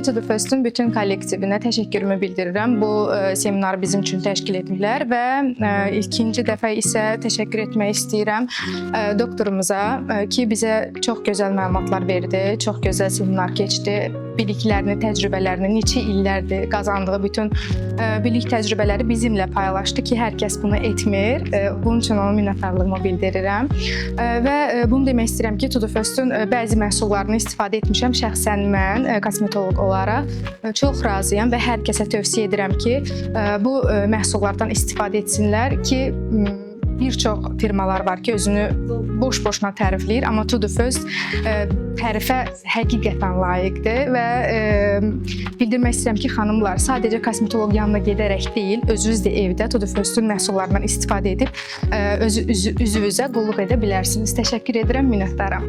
To The First-ün bütün kollektivinə təşəkkürümü bildirirəm. Bu seminarı bizim üçün təşkil ediblər və ikinci dəfə isə təşəkkür etmək istəyirəm doktorumuza ki, bizə çox gözəl məlumatlar verdi, çox gözəl seminar keçdi. Biliklərini, təcrübələrini neçə illərdir qazandığı bütün bilik təcrübələri bizimlə paylaşdı ki, hər kəs bunu etmir. Bunun üçün ona minnətdarlığımı bildirirəm. Və bunu demək istəyirəm ki, To The First-ün bəzi məhsullarını istifadə etmişəm şəxsən mən kosmetoloq olaraq. Çox razıyam və hər kəsə tövsiyə edirəm ki, bu məhsullardan istifadə etsinlər ki, bir çox firmalar var ki, özünü boş-boşuna tərifləyir, amma To The First tərifə həqiqətən layiqdir və bildirmək istəyirəm ki, xanımlar, sadəcə kosmetoloq yanına gedərək deyil, özünüz də evdə To The First-ün məhsullarından istifadə edib öz üzünüzə qulluq edə bilərsiniz. Təşəkkür edirəm, minnətdaram.